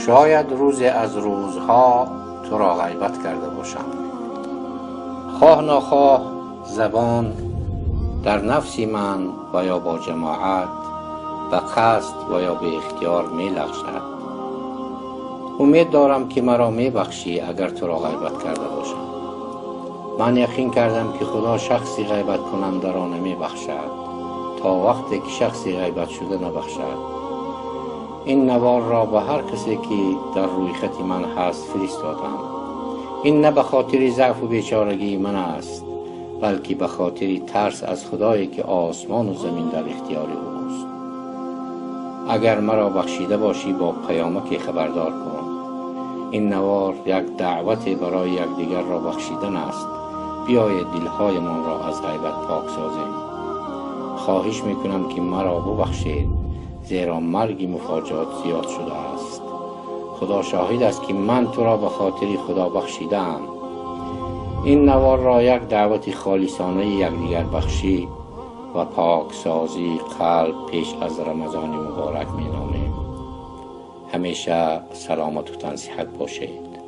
Шояд рӯзе аз рӯзҳо туро ғайбат карда бошам. Хоҳ нохоҳ забон дар нафси ман ва ё бо ҷамоат ба қасд ва ё беихтиёр мелағжад. Умед дорам, ки маро мебахшӣ, агар туро ғайбат карда бошам. Ман яқин кардам, ки Худо шахси ғайбаткунандаро намебахшад, то вақте ки шахси ғайбатшуда набахшад. Ин наворро ба ҳар касе, ки дар рӯйхати ман ҳаст, фиристодам. Ин на ба хотири заъфу бечорагии ман аст, балки ба хотири тарс аз Худое, ки осмону замин дар ихтиёри ӯст. Агар маро бахшида бошӣ, бо паёмаке хабардор кун. Ин навор як даъвате барои якдигарро бахшидан аст. Биёед, дилҳоямонро аз ғайбат пок созем. Хоҳиш мекунам, ки маро бубахшед, зеро марги муфоҷот зиёд шудааст. Худо шоҳид аст, ки ман туро ба хотири Худо бахшидаам. Ин наворро як даъвати холисонаи якдигарбахшӣ ва поксозии қалб пеш аз Рамазони муборак меномем. Ҳамеша саломату тансиҳат бошед.